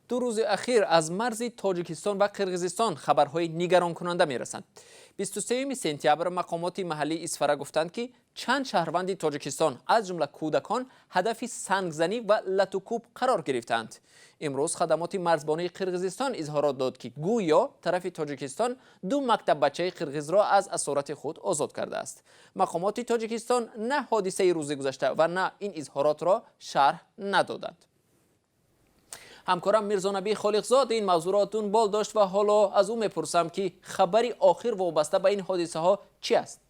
Ду рӯзи ахир аз марзи Тоҷикистон ва Қирғизистон хабарҳои нигаронкунанда мерасанд. 23 сентябр мақомоти маҳаллии Исфара гуфтанд, ки чанд шаҳрванди Тоҷикистон, аз ҷумла кӯдакон, ҳадафи сангзанӣ ва латукӯб қарор гирифтаанд. Имрӯз хадамоти марзбонии Қирғизистон изҳорот дод, ки гӯё тарафи Тоҷикистон ду мактаббачаи қирғизро аз асорати худ озод кардааст. Мақомоти Тоҷикистон на ҳодисаи рӯзи гузашта ва на ин изҳоротро шарҳ надоданд. Ҳамкорам Мирзонабӣ Холиқзод ин мавзӯъро дунбол дошт ва ҳоло аз ӯ мепурсам, ки хабари охир вобаста ба ин ҳодисаҳо чӣ аст?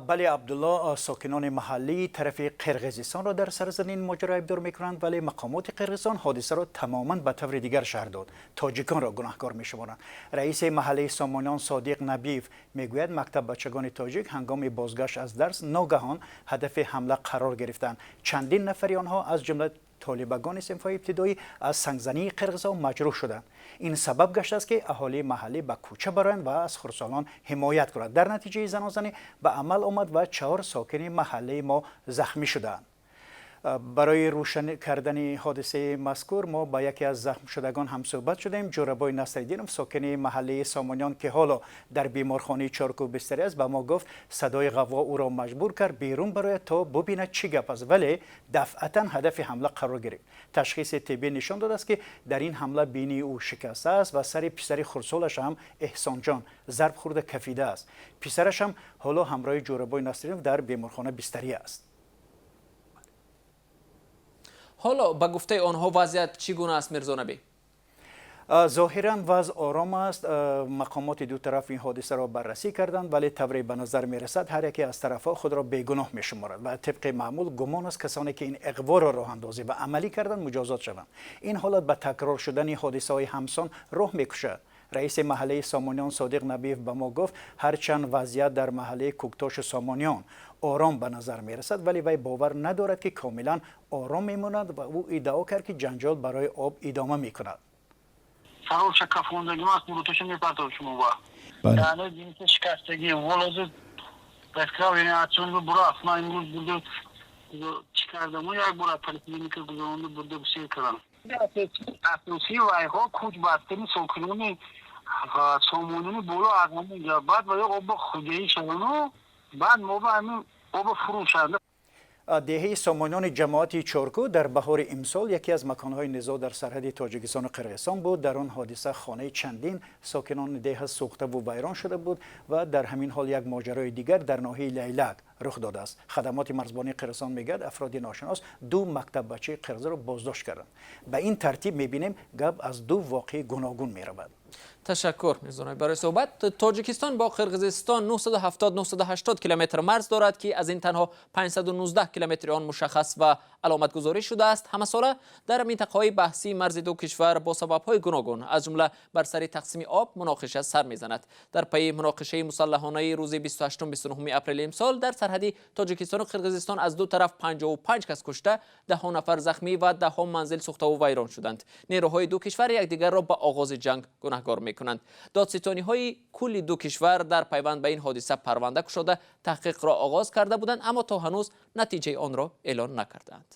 Бале, Абдулло, сокинони маҳаллӣ тарафи Қирғизистонро дар сарзани ин моҷаро айбдор мекунанд, вале мақомоти Қирғизистон ҳодисаро тамоман ба таври дигар шарҳ дод, тоҷиконро гунаҳкор мешуморанд. Раиси маҳаллаи Сомониён Содиқ Набиев мегӯяд, мактаббачагони тоҷик ҳангоми бозгашт аз дарс ногаҳон ҳадафи ҳамла қарор гирифтанд. Чандин нафари онҳо, аз ҷумла толибагони синфҳои ибтидоӣ, аз сангзании қирғизҳо маҷрӯҳ шуданд. Ин сабаб гаштааст, ки аҳолии маҳаллӣ ба кӯча бароянд ва аз хурдсолон ҳимоят кунанд. Дар натиҷаи занозанӣ ба амал омад ва чаҳор сокини маҳаллаи мо захмӣ шудаанд. Барои рӯшан кардани ҳодисаи мазкур мо ба яке аз захмшудагон ҳамсӯҳбат шудем. Ҷӯрабой Насриддинов, сокини маҳаллаи Сомониён, ки ҳоло дар беморхонаи Чоркӯҳ бистарӣ аст, ба мо гуфт, садои ғавғо ӯро маҷбур кард берун барояд, то бубинад, чӣ гап аст, вале дафъатан ҳадафи ҳамла қарор гирифт. Ташхиси тиббӣ нишон додааст, ки дар ин ҳамла бинии ӯ шикастааст ва сари писари хурдсолаш ҳам, Эҳсонҷон, зарб хӯрда кафидааст. Писараш ҳам ҳоло ҳамроҳи Ҷӯрабой Насриддинов дар беморхона бистарӣ аст. Ҳоло ба гуфтаи онҳо вазъият чӣ гуна аст, Мирзонабӣ? Зоҳиран вазъ ором аст. Мақомоти ду тараф ин ҳодисаро баррасӣ карданд, вале тавре ба назар мерасад, ҳар яке аз тарафҳо худро бегуноҳ мешуморад ва тибқи маъмул гумон аст, касоне ки ин иғворо роҳандозӣ ва амалӣ карданд, муҷозот шаванд. Ин ҳолат ба такрор шудани ҳодисаҳои ҳамсон роҳ мекушад. Раиси маҳаллаи Сомониён Содиқ Набиев ба мо гуфт, ҳарчанд вазъият дар маҳаллаи Кӯктошу Сомониён ором ба назар мерасад, вале вай бовар надорад, ки комилан ором мемонад ва ӯ иддао кард, ки ҷанҷол барои об идома мекунад. Сароша кафондагим аст, мурутоша мепартоб шумо ба яъне ҷинси шикастагӣ волозу даскрав реаниматсиони бурафт. Ман имрӯз бурда чӣ кардаму, як бора поликлиника гузаронда бурда сер кардам. Асосии вайҳо кӯч бастани сокинони Сомониёни боло аз ҳаминҷа, баъд ва ё оба хуҷаӣ шавану баъд мо ба ҳамин оба фурӯшанд. Деҳаи Сомониёни ҷамоати Чоркӯ дар баҳори имсол яке аз маконҳои низоъ дар сарҳади Тоҷикистону Қирғизистон буд. Дар он ҳодиса хонаи чандин сокинони деҳа сӯхтаву вайрон шуда буд ва дар ҳамин ҳол як моҷарои дигар дар ноҳияи Лайлак рух додааст. Хадамоти марзбонии Қирғизистон мегӯяд, афроди ношинос ду мактаббачаи қирғизро боздошт карданд. Ба ин тартиб мебинем, гап аз ду воқеаи гуногун меравад. Ташаккур, Мирзонаби, барои суҳбат. Тоҷикистон бо Қирғизистон 970-980 километр марз дорад, ки аз ин танҳо 519 километри он мушаххас ва аломатгузорӣ шудааст. Ҳамасола дар минтақаҳои баҳсии марзи ду кишвар бо сабабҳои гуногун, аз ҷумла бар сари тақсими об, муноқиша сар мезанад. Дар пайи муноқишаи мусаллаҳонаи рӯзи 28-29 апрели имсол дар сарҳади Тоҷикистону Қирғизистон аз ду тараф 55 кас кушта, даҳҳо нафар захмӣ ва даҳҳо манзил сӯхтаву вайрон шуданд. Нерӯҳои ду кишвар якдигарро ба оғози ҷанг гунаҳгор мекунанд. Додситониҳои кулли ду кишвар дар пайванд ба ин ҳодиса парванда кушода, таҳқиқро оғоз карда буданд, аммо то ҳанӯз натиҷаи онро эълон накардаанд.